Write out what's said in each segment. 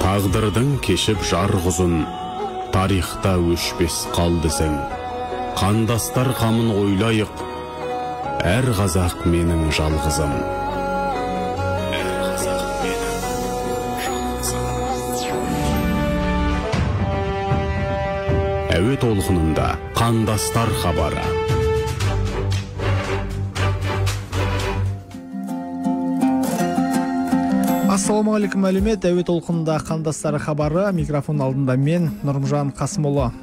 Тағдырдың кешіп жарғызын, тарихта өшпес қалды ізің. Қандастар қамын ойлайық, әр қазақ менің жалғызым. Әр қазақ менің жалғызым. Әуе толқынында қандастар хабары. Ассалаумағалейкум әлеумет, әуе толқынында қандастар хабары, микрофон алдында мен Нұрымжан Қасымұлы.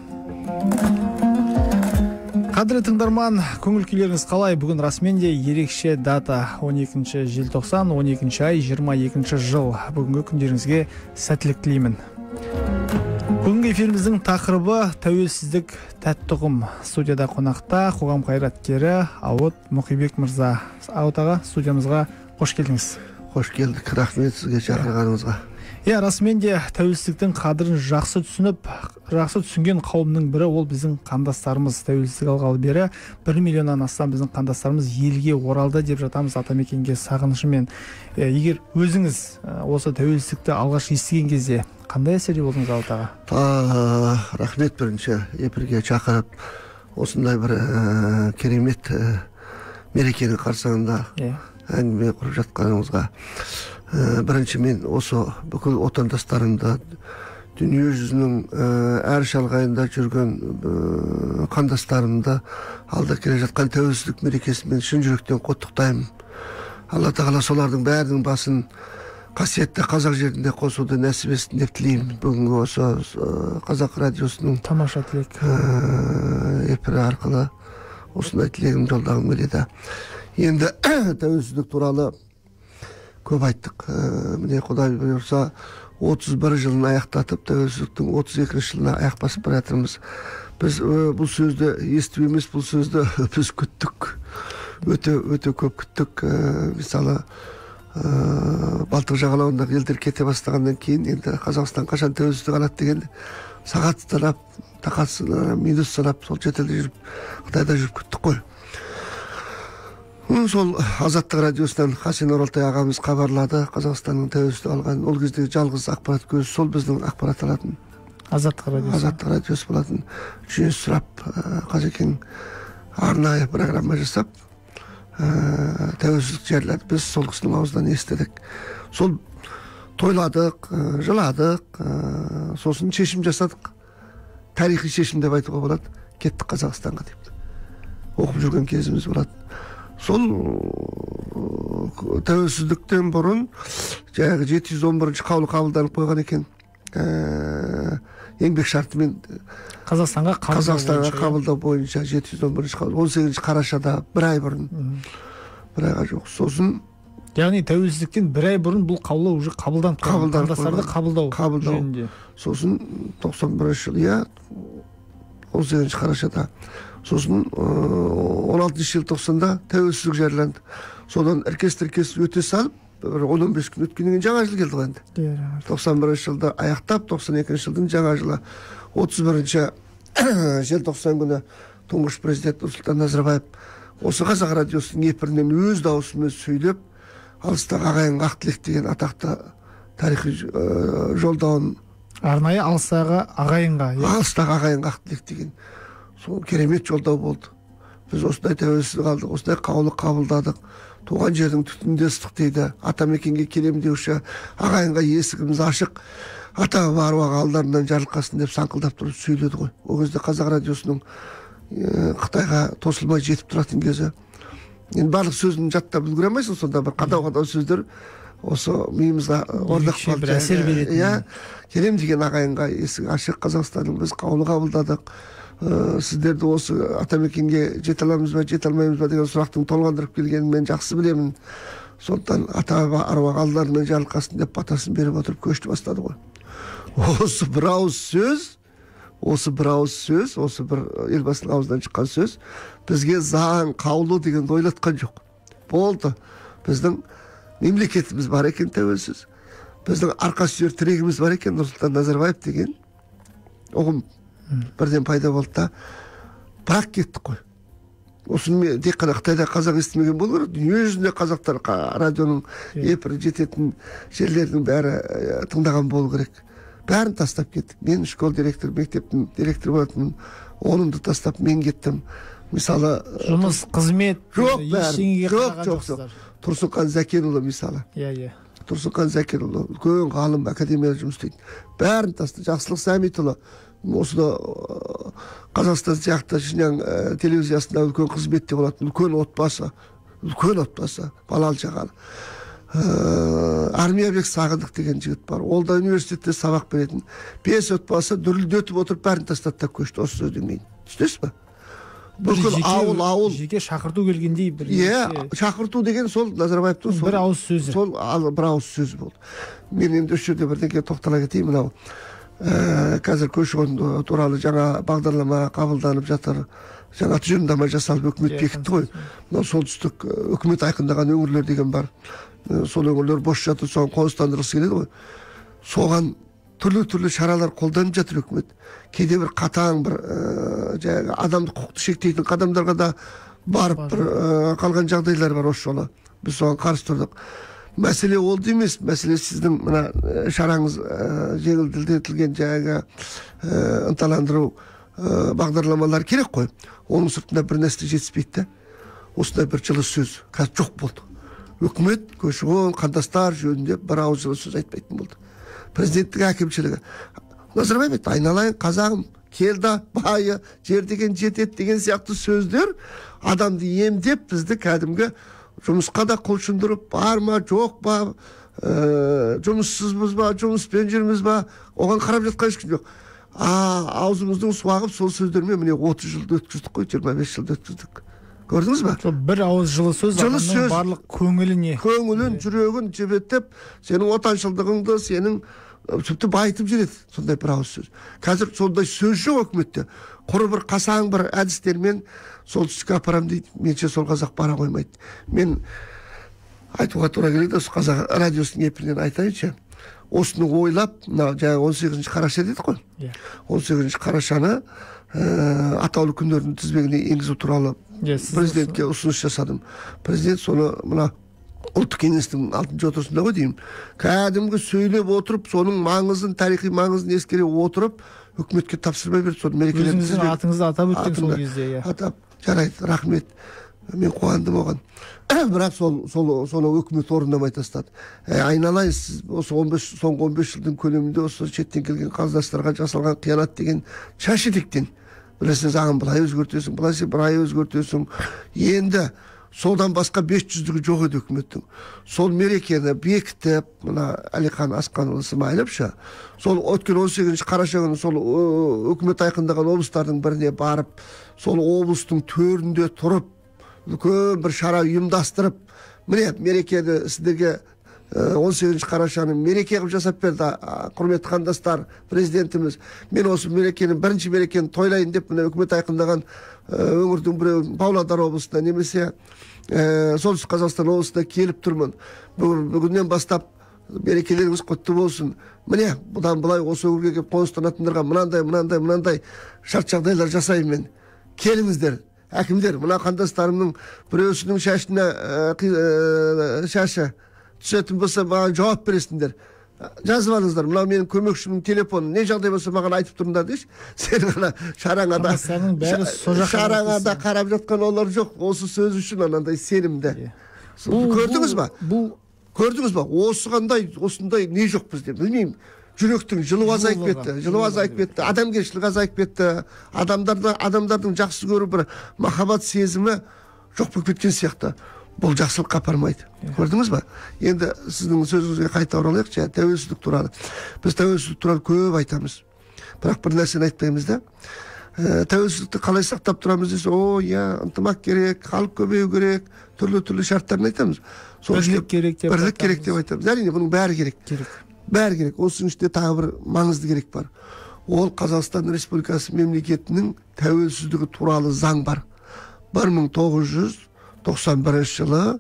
Қадірлі тыңдарман, көңіл күйлеріңіз қалай? Бүгін расымен де ерекше дата, 12 желтоқсан, 12 ай, 22 жыл. Бүгінгі күндеріңізге сәттілік тілеймін. Бүгінгі эфиріміздің тақырыбы тәуелсіздік тәтті ұғым. Студияда қонақта қоғам қайраткері Ауыт Мұқибек мырза. Ауыт аға, студиямызға қош келдіңіз. Қош келдік, рахмет сізге шақырғаныңызға. Иә, расымен де тәуелсіздіктің қадірін жақсы түсініп, жақсы түсінген қауымның бірі ол біздің қандастарымыз. Тәуелсіздік алғалы бері 1 миллионнан астам біздің қандастарымыз елге оралды деп жатамыз атамекенге сағынышымен. Егер өзіңіз осы тәуелсіздікті алғаш естіген кезде қандай әсерде болдыңыз, Ауыт аға? Рахмет бірінші эфирге шақырып, осындай бір керемет мерекенің қарсаңында әңгіме құрып жатқаныңызға. Бірінші мен осы бүкіл отандастарымды, дүние жүзінің әр шалғайында жүрген қандастарымды алда келе жатқан тәуелсіздік мерекесімен шын жүректен құттықтаймын. Алла тағала солардың бәрінің басын қасиетті қазақ жерінде қосуды нәсіп етсін деп тілеймін. Бүгінгі осы Қазақ радиосының тамаша тілек эфирі арқылы осындай тілегімді жолдағым келеді. Енді тәуелсіздік туралы көп айттық. Міне, Құдай бұйырса 31 жылын аяқтатып, тәуелсіздіктің 32 жылына аяқ басып бара жатырмыз. Біз бұл сөзді естіп емес, бұл сөзді біз күттік. Өте өте көп күттік. Мысалы, Балтық жағалауындағы елдер кете бастағаннан кейін енді Қазақстан қашан тәуелсіздік алады деген сағат санап, тақат санап, минут санап сол шетелде жүріп, Қытайда жүріп күттік қой. Сол Азаттық радиосынан Хасен Оралтай ағамыз хабарлады Қазақстанның тәуелсіздік алғанын. Ол кездегі жалғыз ақпарат көзі сол біздің ақпарат алатын Азаттық радиосы. Азаттық радиосы болатын. Жүйе сұрап, Қажекең арнайы программа жасап, тәуелсіздік жариялады. Біз сол кісінің аузынан естідік. Сол тойладық, жыладық, сосын шешім жасадық. Тарихи шешім деп айтуға болады. Кеттік Қазақстанға деп. Оқып жүрген кезіміз болады. Сол тәуелсіздіктен бұрын жаңағы 711 қаулы қабылданып қойған екен. Еңбек шартымен Қазақстанға қабылдау бойынша 711 қаулы 18 қарашада бір ай бұрын. Бір айға жоқ. Сосын яғни тәуелсіздіктен бір ай бұрын бұл қаулы уже қабылданып қойған. Қандастарды қабылдау жөнінде. Сосын 91 жыл, иә, 18 қарашада. Сосын 16 желтоқсанда тәуелсіздік жарияланды. Содан іркес-тіркес өте салып, бір 10-15 күн өткеннен кейін жаңа жыл келді ғой енді. 91 жылды аяқтап, 92 жылдың жаңа жылы 31 желтоқсан күні тұңғыш президент Нұрсұлтан Назарбаев осы Қазақ радиосының эфирінен өз дауысымен сөйлеп, алыстағы ағайынға ақ тілек деген атақты тарихи жолдауын, арнайы алыстағы ағайынға, алыстағы ағайынға ақ тілек деген сол керемет жолдау болды. Біз осындай тәуелсіздік алдық, осындай қаулы қабылдадық. Туған жердің түтінінде ыстық дейді. Атамекенге келем деуші ағайынға есігіміз ашық. Ата аруақ алдарынан жарылқасын деп саңқылдап тұрып сөйледі ғой. Ол кезде Қазақ радиосының Қытайға тосылмай жетіп тұратын кезі. Енді барлық сөзін жаттап үлгере алмайсың, сонда бір қадау-қадау сөздер осы миымызға орнап қалды. Бір әсер беретін. Иә, келем деген ағайынға есік ашық, Қазақстанның біз қаулы қабылдадық. Сіздерді осы атамекенге жете аламыз ба, жете алмаймыз ба деген сұрақтың толғандырып келгенін мен жақсы білемін. Сондықтан ата аруақ алдарынан жарылқасын деп батасын беріп отырып көшті бастады ғой. Осы бір ауыз сөз, осы бір ауыз сөз, осы бір елбасының аузынан шыққан сөз бізге заң, қаулы дегенді ойлатқан жоқ. Болды. Біздің мемлекетіміз бар екен тәуелсіз. Біздің арқа сүйер тірегіміз бар екен Нұрсұлтан Назарбаев деген ұғым бірден пайда болды да, бірақ кеттік қой. Осыны тек қана Қытайда қазақ естімеген болу керек, дүние жүзінде қазақтар радионың эфирі жететін жерлердің бәрі тыңдаған болу керек. Бәрін тастап кеттік. Мен школ директоры, мектептің директоры болатынмын, онымды тастап мен кеттім. Мысалы, жұмыс, қызмет, жоқ, бәрі. Жоқ, жоқ, жоқ. Тұрсынхан Зәкенұлы мысалы. Иә, иә. Тұрсынхан Зәкенұлы үлкен ғалым, академияда жұмыс істейді. Бәрін тастап, Жақсылық Сәмитұлы осыда Қазақстан сияқты Шиньяң телевизиясында үлкен қызметте болатын, үлкен отбасы, үлкен отбасы, балалы шағалы. Армиябек Сағындық деген жігіт бар. Ол да университетте сабақ беретін. 5 отбасы дүрілдетіп отырып бәрін тастады да көшті осы сөзден кейін. Түсінесіз бе? Бүкіл ауыл, ауыл. Жеке шақырту келгендей бір. Иә, шақырту деген сол Назарбаевтың сол бір ауыз сөзі. Сол бір ауыз сөзі болды. Мен енді осы жерде бірдеңеге тоқтала кетейін. Мынау қазір көші-қон туралы жаңа бағдарлама қабылданып жатыр. Жаңа тұжырымдама жасалып үкімет бекітті ғой. Мынау солтүстік үкімет айқындаған өңірлер деген бар. Сол өңірлер бос жатыр, соған қоныстандырғысы келеді ғой. Соған түрлі-түрлі шаралар қолданып жатыр үкімет. Кейде бір қатаң бір жаңағы адамдық құқықты шектейтін қадамдарға да барып бір қалған жағдайлар бар осы жолы. Біз соған қарсы тұрдық. Мәселе ол емес, мәселе сіздің мына шараңыз жеңілдетілген жаңағы ынталандыру бағдарламалар керек қой. Оның сыртында бір нәрсе жетіспейді де. Осындай бір жылы сөз қазір жоқ болды. Үкімет көші-қон, қандастар жөнінде бір ауыз жылы сөз айтпайтын болды. Президенттік әкімшілігі. Назарбаев айтты, айналайын қазағым, кел да байы, жер деген жетеді деген сияқты сөздер адамды емдеп, бізді кәдімгі жұмысқа да құлшындырып, бар ма, жоқ па, жұмыссызбыз ба, жұмыспен жүрміз ба, оған қарап жатқан ешкім жоқ. Аузымыздың суы ағып сол сөздермен міне 30 жылды өткіздік қой, 25 жылды өткіздік. Көрдіңіз ба? Сол бір ауыз жылы сөз адамның барлық көңіліне, көңілін, жүрегін жібітіп, сенің отаншылдығыңды, сенің тіпті байытып жібереді сондай бір ауыз сөз. Қазір сондай сөз жоқ үкіметте. Құры бір қасаң бір әдістермен солтүстікке апарам дейді. Менше сол қазақ бара қоймайды. Мен айтуға тура келеді, осы қазақ радиосының эфирінен айтайыншы. Осыны ойлап, мына жаңа 18 қараша дедік қой. 18 қарашаны атаулы күндердің тізбегіне енгізу туралы президентке ұсыныс жасадым. Президент соны мына ұлттық кеңестің 6-шы отырысында ғой деймін, кәдімгі сөйлеп отырып, соның маңызын, тарихи маңызын ескере отырып, үкіметке тапсырма берді. Соны мерекелердің өзіңіздің атыңызды атап өткен сол кезде, иә. Атап, жарайды, рахмет. Мен қуандым оған. Бірақ соны үкімет орындамай тастады. Айналайын, сіз осы соңғы 15 жылдың көлемінде осы шеттен келген қандастарға жасалған қиянат деген шаш етектен. Білесің, заңын былай өзгертесің, былай өзгертесің. Енді содан басқа 500-лігі жоқ еді үкіметтің. Сол мерекені бекітіп, мына Әлихан Асқанұлы Смайылов ша, сол өткен 18 қараша күні сол үкімет айқындаған облыстардың біріне барып, сол облыстың төрінде тұрып, үлкен бір шара ұйымдастырып, міне мерекені сіздерге 18 қарашаны мереке қылып жасап берді, құрметті қандастар, президентіміз. Мен осы мерекені, бірінші мерекені тойлайын деп, міне үкімет айқындаған өңірдің біреуі Павлодар облысына немесе Солтүстік Қазақстан облысына келіп тұрмын. Бүгіннен бастап мерекелеріңіз құтты болсын. Міне, бұдан былай осы өңірге келіп қоныстанатындарға мынандай, мынандай, мынандай шарт жағдайлар жасаймын мен. Келіңіздер, әкімдер, мына қандастарымның біреусінің шашына шашы түсетін болса, маған жауап бересіңдер. Жазып алыңыздар, мынау менің көмекшімнің телефоны, не жағдай болса маған айтып тұрыңдар дейші. Сен ғана шараңа да, шараңа да қарап жатқан олар жоқ. Осы сөз үшін анандай сенімді. Көрдіңіз ба? Көрдіңіз ба? Осығандай, осындай не жоқ бізде, білмеймін. Жүректің жылуы азайып кетті, жылуы азайып кетті, адамгершілік азайып кетті, адамдардың жақсы көру бір махаббат сезімі жоқ болып кеткен сияқты. Бұл жақсылыққа апармайды. Көрдіңіз ба? Енді сіздің сөзіңізге қайта оралайық, жаңа тәуелсіздік туралы. Біз тәуелсіздік туралы көп айтамыз. Бірақ бір нәрсені айтпаймыз да. Тәуелсіздікті қалай сақтап тұрамыз десе, о, иә, ынтымақ керек, халық көбею керек, түрлі-түрлі шарттарын айтамыз. Бірлік керек деп бірлік керек деп айтамыз. Әрине, бұның бәрі керек. Бәрі керек. Осының ішінде тағы бір маңызды керек бар. Ол Қазақстан Республикасы мемлекетінің тәуелсіздігі туралы заң бар. 1991 жылы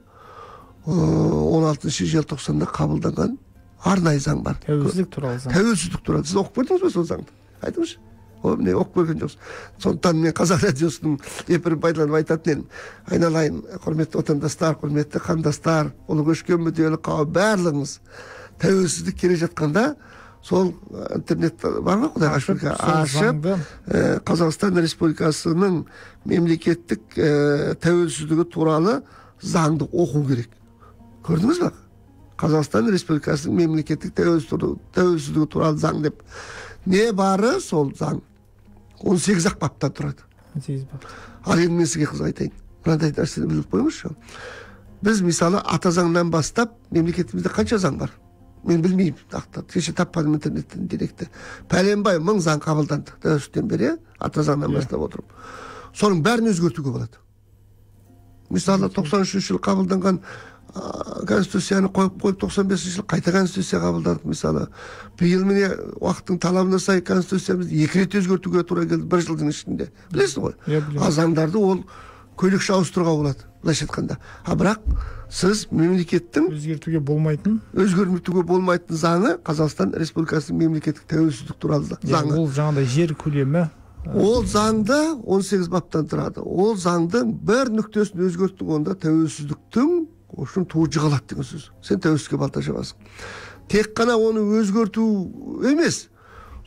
16 желтоқсанда қабылданған арнайы заң бар. Тәуелсіздік туралы заң. Тәуелсіздік туралы. Сіз оқып көрдіңіз бе сол заңды? Айтыңызшы. Ол міне оқып көрген жоқсыз. Сондықтан мен Қазақ радиосының эфирін пайдаланып айтатын едім. Айналайын, құрметті отандастар, құрметті қандастар, ұлы көшкен мүдделі қауым, барлығыңыз тәуелсіздік келе жатқанда сол интернет бар ғой, Құдайға шүкір, ашып Қазақстан Республикасының мемлекеттік тәуелсіздігі туралы заңды оқу керек. Көрдіңіз бе? Қазақстан Республикасының мемлекеттік тәуелсіздігі туралы заң деп. Не бары сол заң 18 ақ баптан тұрады. 18 бап. Ал енді мен сізге қызық айтайын. Мынандай нәрсені біліп қойыңызшы. Біз мысалы ата заңнан бастап мемлекетімізде қанша заң бар? Мен білмеймін, нақты. Кеше таппадым интернеттен деректі. Пәленбай мың заң қабылданды тәуелсіздіктен бері, ата заңнан бастап отырып. Соның бәрін өзгертуге болады. Мысалы 93 жылы қабылданған конституцияны қойып қойып 95 жылы қайта конституция қабылдадық. Мысалы биыл міне уақыттың талабына сай конституциямызды 2 рет өзгертуге тура келді бір жылдың ішінде. Білесіз ғой? А заңдарды ол көйлекше ауыстыруға болады, былайша айтқанда. А бірақ сіз мемлекеттің өзгертуге болмайтын, өзгертуге болмайтын заңы Қазақстан Республикасының мемлекеттік тәуелсіздік туралы заңы. Ол жаңағыдай жер көлемі. Ол заңда 18 баптан тұрады. Ол заңдың бір нүктесін өзгерттің, онда тәуелсіздіктің үшін туы жығылады деген сөз. Сен тәуелсіздікке балта шабасың. Тек қана оны өзгерту емес,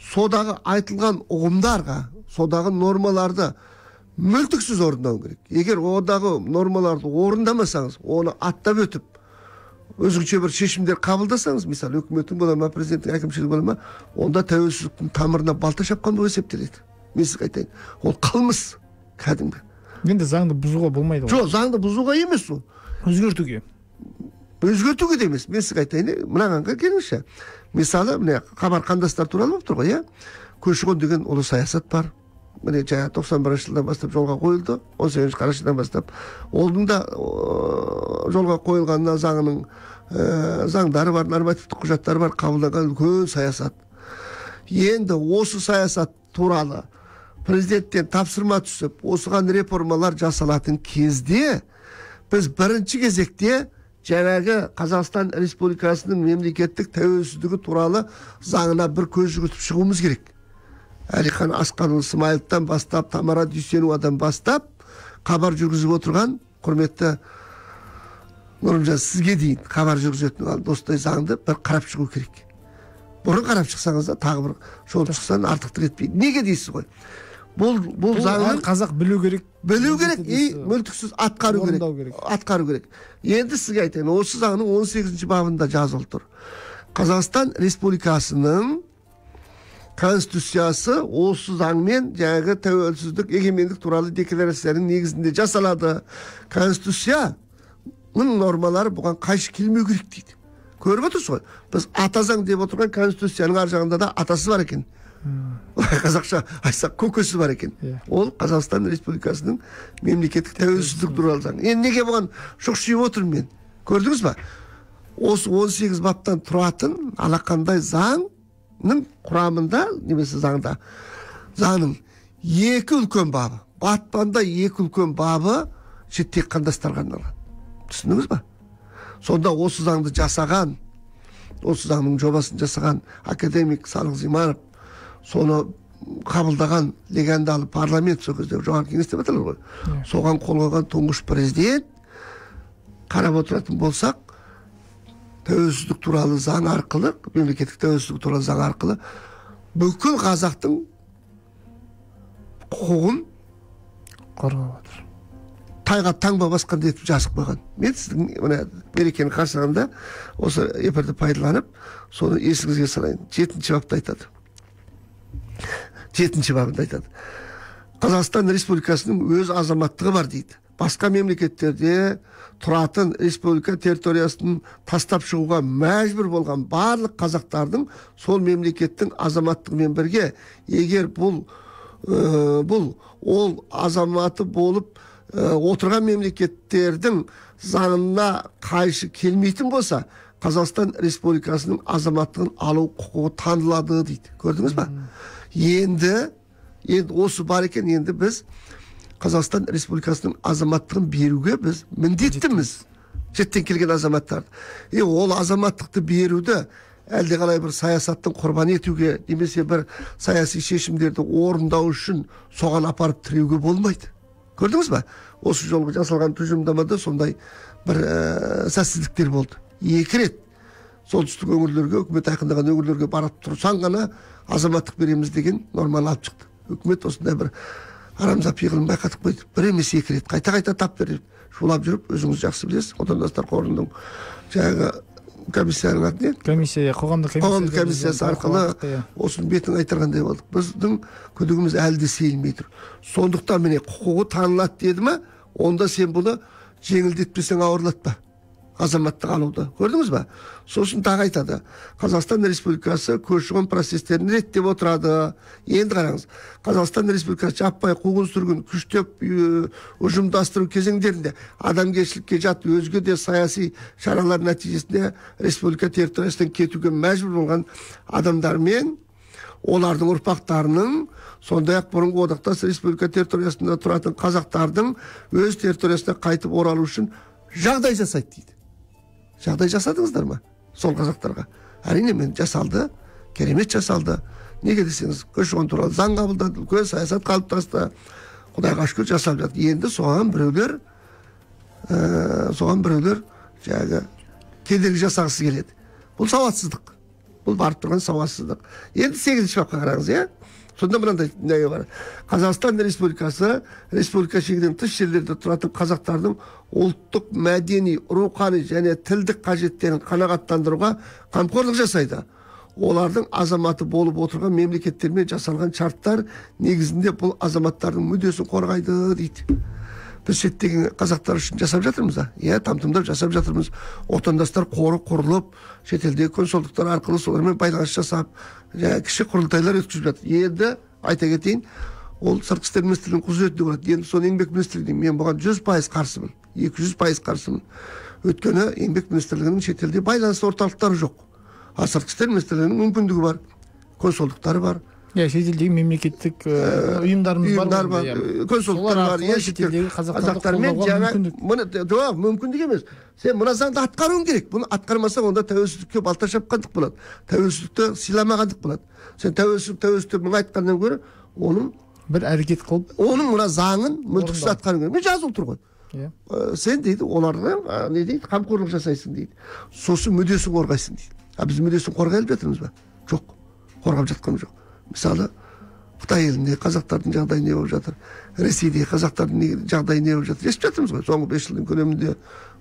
содағы айтылған ұғымдарға, содағы нормаларды мүлтіксіз орындау керек. Егер одағы нормаларды орындамасаңыз, оны аттап өтіп, өзіңше бір шешімдер қабылдасаңыз, мысалы үкіметтің бола ма, президенттің әкімшілігі бола ма, онда тәуелсіздіктің тамырына балта шапқан болып есептеледі. Мен сізге айтайын, ол қылмыс кәдімгі. Енді заңды бұзуға болмайды ғой. Жоқ, заңды бұзуға емес ол. Өзгертуге. Өзгертуге де емес. Мен сізге айтайын, мынағанға келіңізші. Мысалы, міне хабар қандастар туралы болып тұр ғой, иә? Көші-қон деген ұлы саясат бар. Міне жаңа 91 жылдан бастап жолға қойылды, 18 қарашадан бастап. Оның да жолға қойылғанына заңының заңдары бар, нормативтік құжаттары бар, қабылданған үлкен саясат. Енді осы саясат туралы президенттен тапсырма түсіп, осыған реформалар жасалатын кезде біз бірінші кезекте жаңағы Қазақстан Республикасының мемлекеттік тәуелсіздігі туралы заңына бір көз жүгіртіп шығуымыз керек. Әлихан Асқарұлы Смайыловтан бастап, Тамара Дүйсеновадан бастап хабар жүргізіп отырған құрметті Нұрымжан, сізге дейін хабар жүргізетін осындай заңды бір қарап шығу керек. Бұрын қарап шықсаңыз да тағы бір шолып шықсаң артықтық етпейді. Неге дейсіз ғой? Бұл заңның қазақ білу керек. Білу керек, и мүлтіксіз атқару керек. Атқару керек. Енді сізге айтайын, осы заңның 18 бабында жазылып тұр. Қазақстан Республикасының Конституциясы осы заңмен жаңағы тәуелсіздік, егемендік туралы декларацияның негізінде жасалады. Конституцияның нормалары бұған қайшы келмеу керек дейді. Көріп отырсыз ғой? Біз ата заң деп отырған Конституцияның ар жағында да атасы бар екен. Қазақша айтсақ көкесі бар екен. Ол Қазақстан Республикасының мемлекеттік тәуелсіздік туралы заңы. Енді неге бұған шұқшиып отырмын мен? Көрдіңіз ба? Осы 18 баптан тұратын алақандай заңның құрамында, немесе заңда, заңның екі үлкен бабы, батпанда екі үлкен бабы шеттегі қандастарға арналған. Түсіндіңіз ба? Сонда осы заңды жасаған, осы заңның жобасын жасаған академик Салық Зиманов, соны қабылдаған легендалы парламент, сол кезде Жоғарғы Кеңес деп аталады ғой. Соған қол қойған тұңғыш президент, қарап отыратын болсақ, тәуелсіздік туралы заң арқылы, мемлекеттік тәуелсіздік туралы заң арқылы бүкіл қазақтың құқығын қорғап отыр. Тайға таңба басқандай етіп жазып қойған. Мен сіздің мына мерекенің қарсаңында осы эфирді пайдаланып, соны есіңізге салайын. 7 бапта айтады. 7 бабында айтады. Қазақстан Республикасының өз азаматтығы бар дейді. Басқа мемлекеттерде тұратын республика территориясын тастап шығуға мәжбүр болған барлық қазақтардың сол мемлекеттің азаматтығымен бірге, егер бұл ол азаматы болып отырған мемлекеттердің заңына қайшы келмейтін болса, Қазақстан Республикасының азаматтығын алу құқығы танылады дейді. Көрдіңіз ба? Енді осы бар екен, енді біз Қазақстан Республикасының азаматтығын беруге біз міндеттіміз. Шеттен келген азаматтарды. Ол азаматтықты беруді әлдеқалай бір саясаттың құрбаны етуге, немесе бір саяси шешімдерді орындау үшін соған апарып тіреуге болмайды. Көрдіңіз ба? Осы жолғы жасалған тұжырымдамада сондай бір сәтсіздіктер болды. 2 рет солтүстік өңірлерге, үкімет айқындаған өңірлерге барып тұрсаң ғана азаматтық береміз деген норманы алып шықты. Үкімет осындай бір арамза пиғылын байқатып қойды. Бір емес 2 рет қайта-қайта тап беріп, шулап жүріп, өзіңіз жақсы білесіз, отандастар қорының жаңағы комиссияның аты не? Комиссия, қоғамдық комиссиясы арқылы осының бетін қайтарғандай болдық. Біздің күдігіміз әлі де сейілмей тұр. Сондықтан міне құқығы танылады деді ма, онда сен бұны жеңілдетпесең ауырлатпа азаматтық алуды. Көрдіңіз ба? Сосын тағы айтады, Қазақстан Республикасы көші-қон процестерін реттеп отырады. Енді қараңыз, Қазақстан Республикасы жаппай қуғын-сүргін күштеп ұжымдастыру кезеңдерінде адамгершілікке жат өзге де саяси шаралар нәтижесінде республика территориясынан кетуге мәжбүр болған адамдармен олардың ұрпақтарының, сондай-ақ бұрынғы одақтас республика территориясында тұратын қазақтардың өз территориясына қайтып оралу үшін жағдай жасайды дейді. Жағдай жасадыңыздар ма сол қазақтарға? Әрине, мен жасалды, керемет жасалды. Неге десеңіз, көші-қон туралы заң қабылданды, үлкен саясат қалыптасты. Құдайға шүкір жасалып жатыр. Енді соған біреулер жаңағы кедергі жасағысы келеді. Бұл сауатсыздық. Бұл барып тұрған сауатсыздық. Енді 8-ші бапқа қараңыз, иә? Сонда мынандай не бар. Қазақстан Республикасы республика шегінен тыс жерлерде тұратын қазақтардың ұлттық, мәдени, рухани және тілдік қажеттерін қанағаттандыруға қамқорлық жасайды. Олардың азаматы болып отырған мемлекеттермен жасалған шарттар негізінде бұл азаматтардың мүддесін қорғайды дейді. Біз шеттегі қазақтар үшін жасап жатырмыз, иә, там-тұмдап жасап жатырмыз. Отандастар қоры құрылып, шетелдегі консулдықтар арқылы солармен байланыс жасап, кіші құрылтайлар өткізіп жатыр. Енді айта кетейін, ол сыртқы істер министрлігінің құзыретінде болады. Енді соны еңбек министрлігі, мен бұған 100% қарсымын, 200% қарсымын. Өйткені еңбек министрлігінің шетелде байланыс орталықтары жоқ. Ал сыртқы істер министрлігінің мүмкіндігі бар, консулдықтары бар. Иә, шетелдегі мемлекеттік ұйымдарымыз бар, консулдықтар бар, иә, шетелдегі қазақтармен жаңа мүмкіндік емес. Сен мына заңды атқаруың керек. Бұны атқармасаң, онда тәуелсіздікке балта шапқандық болады. Тәуелсіздікті сыйламағандық болады. Сен тәуелсіздік деп мың айтқаннан гөрі оның бір әрекет қылып, оның мына заңын мүлтіксіз атқаруың керек. Мен жазылып тұр ғой. Сен дейді, оларға не дейді, қамқорлық жасайсың дейді. Сосын мүддесін қорғайсың дейді. А біз мүддесін қорғай алып жатырмыз ба? Жоқ, қорғап жатқан жоқ. Мысалы, Қытай елінде қазақтардың жағдайы не болып жатыр, Ресейде қазақтардың жағдайы не болып жатыр, естіп жатырмыз ғой. Соңғы 5 жылдың көлемінде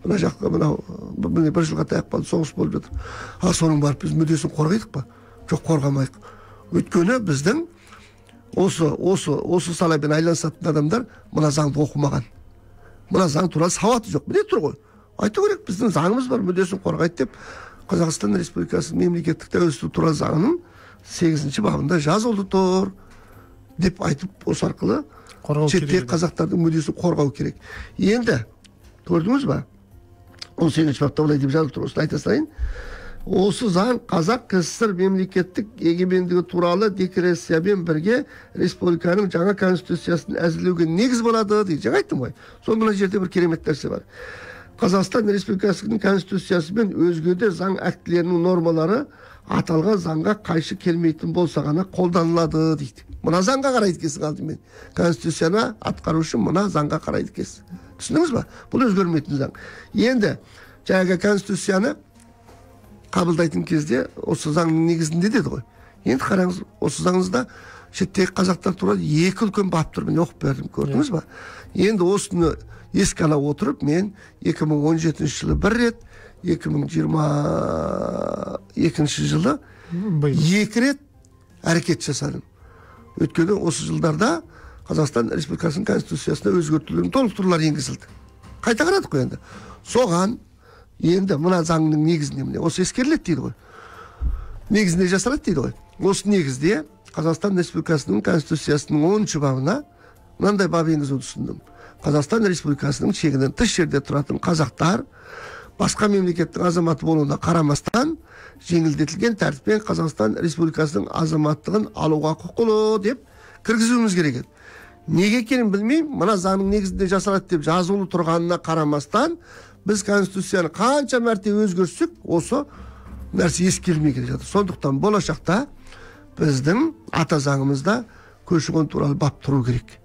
мына жаққа мынау бір жылға таяқ қалды, соғыс болып жатыр. Ал соның барып біз мүддесін қорғайдық па? Жоқ, қорғамайық. Өйткені біздің осы саламен айналысатын адамдар мына заңды оқымаған. Мына заң туралы сауаты жоқ. Міне тұр ғой. Айту керек, біздің заңымыз бар, мүддесін қорғайды деп Қазақстан Республикасының мемлекеттік тәуелсіздігі туралы заңының 8-ші бабында жазылды тұр деп айтып, осы арқылы шеттегі қазақтардың мүддесін қорғау керек. Енді көрдіңіз ба? 18-ші бапта былай деп жазылып тұр, осыны айта салайын. Осы заң Қазақ КССР мемлекеттік егемендігі туралы декларациямен бірге республиканың жаңа конституциясын әзірлеуге негіз болады дейді. Жаңа айттым ғой. Сол мына жерде бір керемет нәрсе бар. Қазақстан Республикасының конституциясы мен өзге де заң актілерінің нормалары аталған заңға қайшы келмейтін болса ғана қолданылады дейді. Мына заңға қарайды екенсің алдымен. Конституцияны атқару үшін мына заңға қарайды екенсің. Түсіндіңіз ба? Бұл өзгермейтін заң. Енді жаңағы конституцияны қабылдайтын кезде осы заңның негізінде деді ғой. Енді қараңыз, осы заңыңызда шеттегі қазақтар туралы 2 үлкен бап тұр. Мен оқып бердім, көрдіңіз ба? Енді осыны еске ала отырып, мен 2017 жылы бір рет, 2022 жылы 2 рет әрекет жасадым. Өйткені осы жылдарда Қазақстан Республикасының Конституциясына өзгертулер мен толықтырулар енгізілді. Қайта қарадық қой енді. Соған енді мына заңның негізінде міне осы ескеріледі дейді ғой. Негізінде жасалады дейді ғой. Осы негізде Қазақстан Республикасының Конституциясының 10-шы бабына мынандай бап енгізуді ұсындым. Қазақстан Республикасының шегінен тыс жерде тұратын қазақтар басқа мемлекеттің азаматы болуына қарамастан жеңілдетілген тәртіппен Қазақстан Республикасының азаматтығын алуға құқылы деп кіргізуіміз керек еді. Неге екенін білмеймін, мына заңның негізінде жасалады деп жазулы тұрғанына қарамастан біз Конституцияны қанша мәрте өзгерсек, осы нәрсе ескерілмей келе жатыр. Сондықтан болашақта біздің ата заңымызда көші-қон туралы бап тұру керек.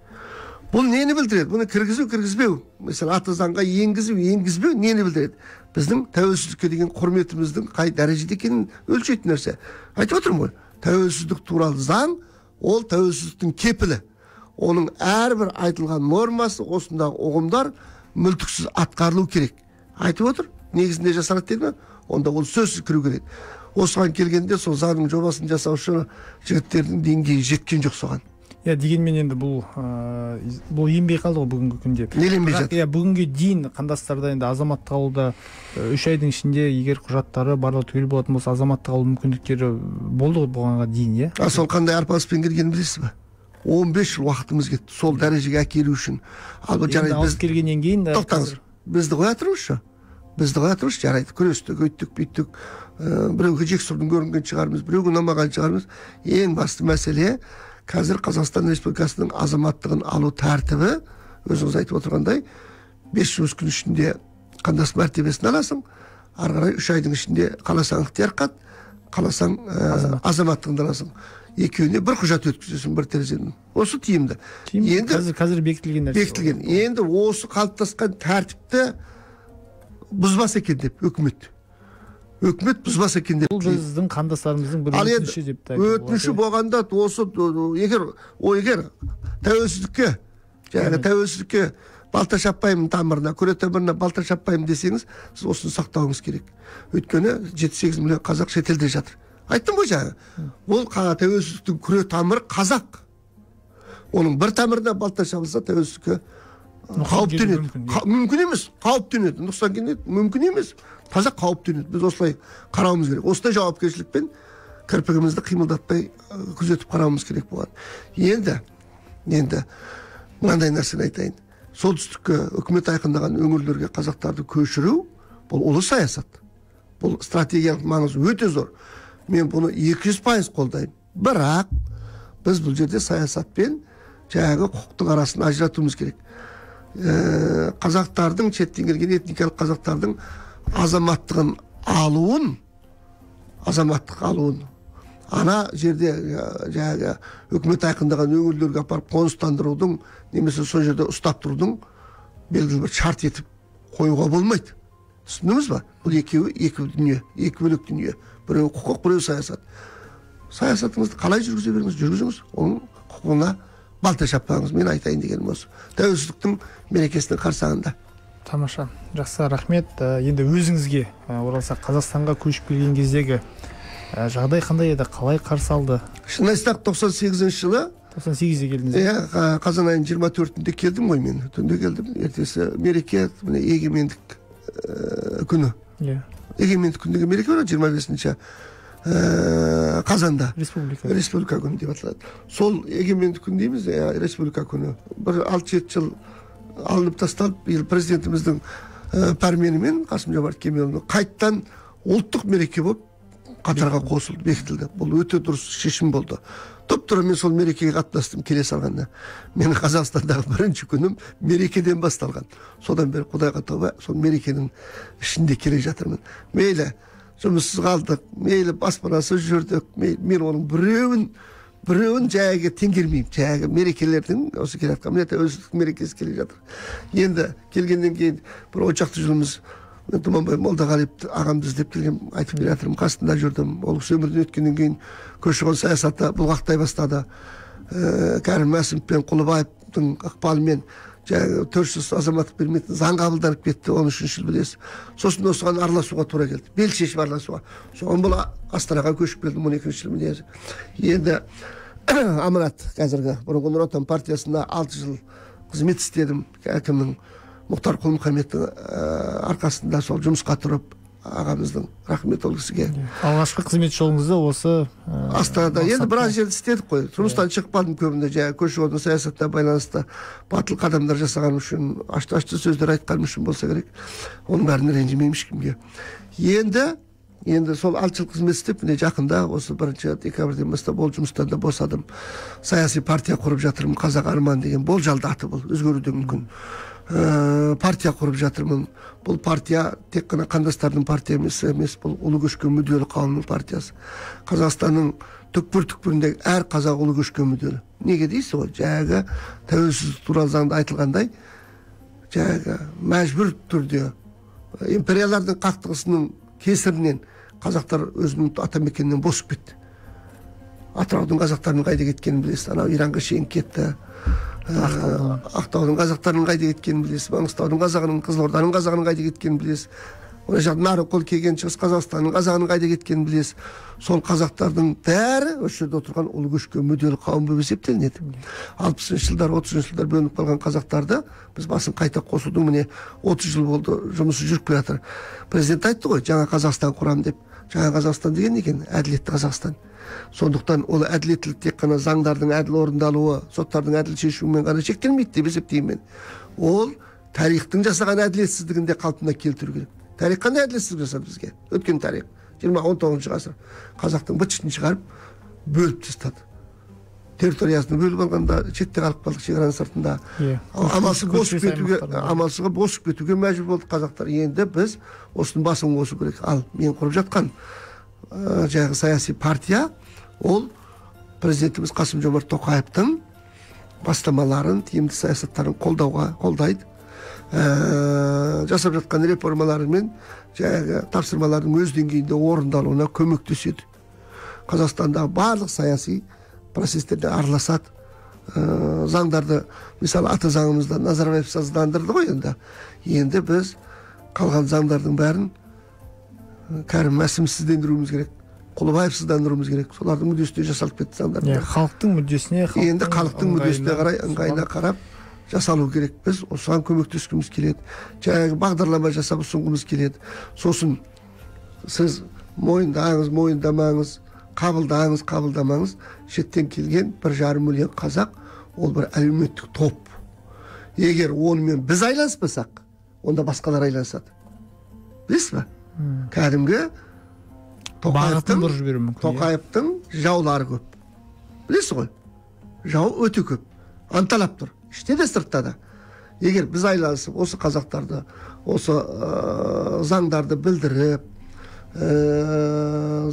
Бұл нені білдіреді? Бұны кіргізу, кіргізбеу. Мысалы, ата заңға енгізу, енгізбеу нені білдіреді? Біздің тәуелсіздікке деген құрметіміздің қай дәрежеде екенін өлшейтін нәрсе. Айтып отырмын ғой, тәуелсіздік туралы заң ол тәуелсіздіктің кепілі. Оның әрбір айтылған нормасы, осындағы ұғымдар мүлтіксіз атқарылу керек. Айтып отыр, негізінде жасалады деді ме? Онда ол сөзсіз кіру керек. Осыған келгенде сол заңның жобасын жасаушы жігіттердің деңгейі жеткен жоқ соған. Иә, дегенмен енді бұл енбей қалды ғой бүгінгі күнде. Неленбей жатыр? Иә, бүгінге дейін қандастарда енді азаматтық алуда 3 айдың ішінде егер құжаттары барлығы түгел болатын болса, азаматтық алу мүмкіндіктері болды ғой бұғанға дейін, иә? А сол қандай арпалыспен келгенін білесіз бе? 15 жыл уақытымыз кетті сол дәрежеге әкелу үшін. Ал бұл жарайды, біз келгеннен кейін тоқтаңыз, бізді қоя тұрыңызшы. Бізді қоя тұрыңызшы, жарайды, күрестік, өйттік, бүйттік, біреуге жексұрын көрінген шығармыз, біреуге ұнамаған шығармыз. Ең басты мәселе қазір Қазақстан Республикасының азаматтығын алу тәртібі, өзіңіз айтып отырғандай, 5 жұмыс күн ішінде қандас мәртебесін аласың, ары қарай 3 айдың ішінде қаласаң ықтияр хат, қаласаң азаматтығыңды аласың. Екеуіне бір құжат өткізесің, бір терезеден. Осы тиімді. Енді қазір бекітілген нәрсе. Бекітілген. Енді осы қалыптасқан тәртіпті бұзбас екен деп үкімет. Үкімет бұзбас екен деп. Бұл біздің қандастарымыздың бір өтініші деп те айтуға болады. Өтініші болғанда осы егер тәуелсіздікке, жаңағы тәуелсіздікке балта шаппаймын тамырына, күре тамырына балта шаппаймын десеңіз, сіз осыны сақтауыңыз керек. Өйткені 7-8 миллион қазақ шетелде жатыр. Айттым ғой жаңа. Ол тәуелсіздіктің күре тамыры қазақ. Оның бір тамырына балта шабылса тәуелсіздікке қауіп төнеді. Мүмкін емес, қауіп төнеді. Нұқсан келеді, мүмкін емес. Таза қауіп төнеді. Біз осылай қарауымыз керек. Осындай жауапкершілікпен кірпігімізді қимылдатпай күзетіп қарауымыз керек болады. Енді мынандай нәрсені айтайын. Солтүстікке үкімет айқындаған өңірлерге қазақтарды көшіру бұл ұлы саясат. Бұл стратегиялық маңызы өте зор. Мен бұны 200% қолдаймын. Бірақ біз бұл жерде саясатпен жаңағы құқықтың арасын ажыратуымыз керек. Қазақтардың, шеттен келген этникалық қазақтардың азаматтығын алуын, азаматтық алуын ана жерде жаңағы үкімет айқындаған өңірлерге апарып қоныстандырудың немесе сол жерде ұстап тұрудың белгілі бір шарт етіп қоюға болмайды. Түсіндіңіз ба? Бұл екеуі екі дүние, екі бөлек дүние. Біреуі құқық, біреуі саясат. Саясатыңызды қалай жүргізе беріңіз, жүргізіңіз, оның құқығына балта шаппаңыз. Мен айтайын дегенім осы. Тәуелсіздіктің мерекесінің қарсаңында. Тамаша, жақсы, рахмет. Енді өзіңізге оралсақ, Қазақстанға көшіп келген кездегі жағдай қандай еді, қалай қарсы алды? Шын айтсақ, 98 жылы 98-де келдіңіз? Иә, қазан айының 24-інде келдім ғой мен. Түнде келдім. Ертесі мереке, міне егемендік күні. Иә. Егемендік күні деген мереке бар, 25-ші қазанда. Республика. Республика күні деп аталады. Сол егемендік күн дейміз, республика күні. Бір 6-7 жыл алынып тасталып, биыл президентіміздің пәрменімен Қасым-Жомарт Кемелұлы қайттан ұлттық мереке болып қатарға қосылды, бекітілді. Бұл өте дұрыс шешім болды. Тұп-тура мен сол мерекеге қатынастым келе салғанда. Менің Қазақстандағы бірінші күнім мерекеден басталған. Содан бері Құдайға тәуба, сол мерекенің ішінде келе жатырмын. Мейлі жұмыссыз қалдық, мейлі баспанасыз жүрдік, мен оның біреуін жайға теңгермеймін. Жайғы мерекелердің осы келе жатқан, міне тәуелсіздік мерекесі келе жатыр. Енді келгеннен кейін бір 10 шақты жылымыз Тұманбай Молдағалиев ағамды іздеп келген, айтып келе жатырмын, қасында жүрдім. Ол кісі өмірден өткеннен кейін көші-қон саясаты бұлғақтай бастады. Кәрім Мәсімов пен Құлыбаевтың ықпалымен жаңағы 400 азаматтық бермейтін заң қабылданып кетті, 13 жыл білесіз. Сосын осыған араласуға тура келді, бел шешіп араласуға. Соған бола Астанаға көшіп келдім 12 жыл міне. Енді Аманат қазіргі бұрынғы Нұр Отан партиясында 6 жыл қызмет істедім. Әкімнің Мұхтар Құл-Мұхаммедтің арқасында сол жұмысқа тұрып, ағамыздың рахмет ол кісіге. Алғашқы қызмет жолыңызды осы Астанада енді біраз жерде істедік қой. Жұмыстан шықпадым көбінде, жаңағы көші-қон саясатына байланысты батыл қадамдар жасағаным үшін, ашты-ашты сөздер айтқаным үшін болса керек. Оның бәрін ренжімеймін ешкімге. Енді сол 6 жыл қызмет істеп, міне жақында осы 1 декабрьден бастап ол жұмыстан да босадым. Саяси партия құрып жатырмын, Қазақ Арман деген болжалды аты бұл, өзгеруі де мүмкін. Партия құрып жатырмын. Бұл партия тек қана қандастардың партия емес, бұл ұлы көшке мүдделі қауымның партиясы. Қазақстанның түкпір-түкпіріндегі әр қазақ ұлы көшке мүдделі. Неге дейсіз ғой? Жаңағы тәуелсіздік туралы заңда айтылғандай, жаңағы мәжбүр түрде империялардың қақтығысының кесірінен қазақтар өзінің атамекенінен босып кетті. Атыраудың қазақтарының қайда кеткенін білесіз, анау Иранға шейін кетті. Ақтаудың қазақтарының қайда кеткенін білесіз, Маңғыстаудың қазағының, Қызылорданың қазағының қайда кеткенін білесіз. Одан жақ Нарынқол келген Шығыс Қазақстанның қазағының қайда кеткенін білесіз. Сол қазақтардың бәрі осы жерде отырған ұлы көшке мүдделі қауым болып есептелінеді. 60-шы жылдар, 30-шы жылдар бөлініп қалған қазақтарды біз басын қайта қосудың міне 30 жыл болды, жұмысы жүріп келе жатыр. Президент айтты ғой, жаңа Қазақстан құрам деп. Жаңа Қазақстан деген не екен? Әділетті Қазақстан. Сондықтан ол әділеттілік тек қана заңдардың әділ орындалуы, соттардың әділ шешуімен ғана шектелмейді деп есептеймін мен. Ол тарихтың жасаған әділетсіздігін де қалпына келтіру керек. Тарих қандай әділетсіздік жасады бізге? Өткен тарих, 19 ғасыр. Қазақтың быт-шытын шығарып, бөліп тастады. Территориясын бөліп алғанда шетте қалып қалдық, шекараның сыртында. Амалсыз босып кетуге мәжбүр болдық қазақтар. Енді біз осының басын қосу керек. Ал мен құрып жатқан жаңағы саяси партия, ол президентіміз Қасым-Жомарт Тоқаевтың бастамаларын, тиімді саясаттарын қолдайды. Жасап жатқан реформалары мен жаңағы тапсырмалардың өз деңгейінде орындалуына көмектеседі. Қазақстандағы барлық саяси процестерде араласады. Заңдарды, мысалы, ата заңымызда Назарбаев саздандырды ғой енді. Енді біз қалған заңдардың бәрін Кәрім Мәсімсіздендіруіміз керек, Құлыбаевсыздандыруымыз керек. Солардың мүддесіне жасалып кетті заңдар. Халықтың мүддесіне, енді халықтың мүддесіне қарай, ыңғайына қарап жасалу керек. Біз осыған көмектескіміз келеді. Жаңағы бағдарлама жасап ұсынғымыз келеді. Сосын сіз мойындаңыз, мойындамаңыз, қабылдаңыз, қабылдамаңыз, шеттен келген 1,5 миллион қазақ ол бір әлеуметтік топ. Егер онымен біз айланыспасақ, онда басқалар айланысады. Білесіз бе? Кәдімгі Тоқаевтың жаулары көп. Білесіз ғой? Жау өте көп. Анталап тұр. Іште де сыртта да. Егер біз айланысып, осы қазақтарды, осы заңдарды білдіріп,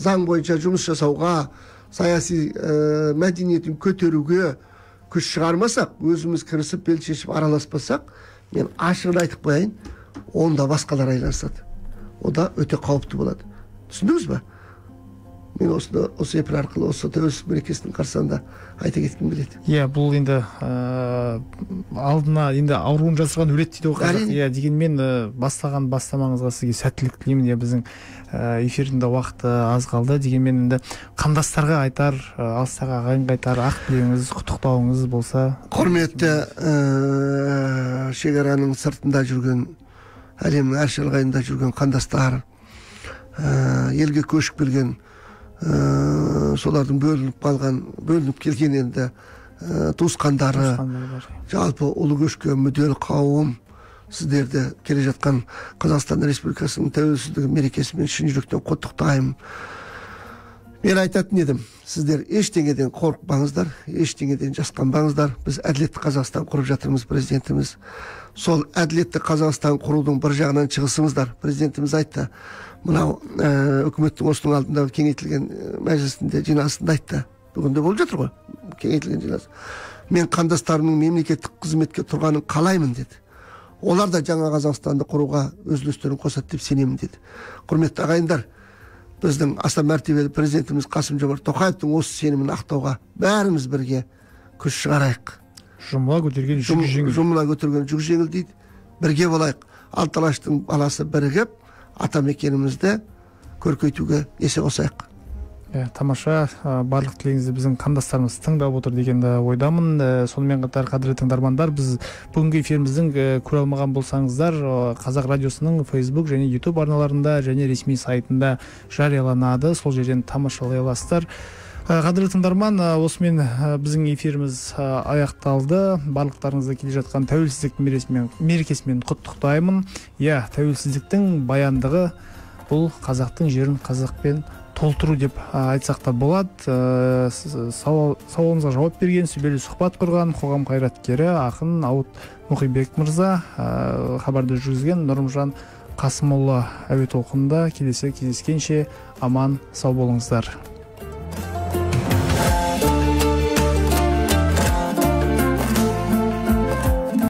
заң бойынша жұмыс жасауға, саяси мәдениетін көтеруге күш шығармасақ, өзіміз кірісіп, бел шешіп араласпасақ, мен ашығын айтып қояйын, онда басқалар айланысады. О да өте қауіпті болады. Түсіндіңіз бе? Мен осы эфир арқылы осы тәуелсіздік мерекесінің қарсаңында айта кеткім келеді. Иә, бұл енді алдына енді ауруын жасырған өледі дейді ғой қазақ. Иә, дегенмен бастаған бастамаңызға сізге сәттілік тілеймін. Иә, біздің эфирдің де уақыты аз қалды. Дегенмен енді қандастарға айтар, алыстағы ағайынға айтар ақ тілегіңіз, құттықтауыңыз болса. Құрметті шекараның сыртында жүрген, әлемнің әр шалғайында жүрген қандастар, елге көшіп келген, солардың бөлініп қалған, бөлініп келген енді туысқандары, жалпы ұлы көшке мүдделі қауым, сіздерді келе жатқан Қазақстан Республикасының тәуелсіздігі мерекесімен шын жүректен құттықтаймын. Мен айтатын едім, сіздер ештеңеден қорықпаңыздар, ештеңеден жасқанбаңыздар. Біз әділетті Қазақстан құрып жатырмыз, президентіміз. Сол әділетті Қазақстан құрудың бір жағынан шығысыңыздар. Президентіміз айтты, мынау үкіметтің осының алдындағы кеңейтілген мәжілісінде, жиналысында айтты. Бүгін де болып жатыр ғой, кеңейтілген жиналыс. Мен қандастарымның мемлекеттік қызметке тұрғанын қалаймын деді. Олар да жаңа Қазақстанды құруға өз үлестерін қосады деп сенемін деді. Құрметті ағайындар, біздің аса мәртебелі президентіміз Қасым-Жомарт Тоқаевтың осы сенімін ақтауға бәріміз бірге күш шығарайық. Жұмыла көтерген жүк жеңіл. Жұмыла көтерген жүк жеңіл дейді. Бірге болайық. Алты алаштың баласы бірігіп, атамекенімізді көркейтуге есе қосайық. Тамаша, барлық тілегіңізді біздің қандастарымыз тыңдап отыр деген ойдамын. Сонымен қатар, қадірлі тыңдармандар, біз бүгінгі эфиріміздің көре алмаған болсаңыздар, Қазақ радиосының Facebook және YouTube арналарында және ресми сайтында жарияланады. Сол жерден тамашалай аласыздар. Қадірлі тыңдарман, осымен біздің эфиріміз аяқталды. Барлықтарыңызды келе жатқан тәуелсіздік мерекесімен құттықтаймын. Иә, тәуелсіздіктің баяндығы бұл қазақтың жерін қазақпен толтыру деп айтсақ та болады. Сауалымызға жауап берген, сүбелі сұхбат құрған қоғам қайраткері ақын Ауыт Мұқибек мырза, хабарды жүргізген Нұрымжан Қасымұлы. Әуе толқынында келесі кездескенше аман сау болыңыздар.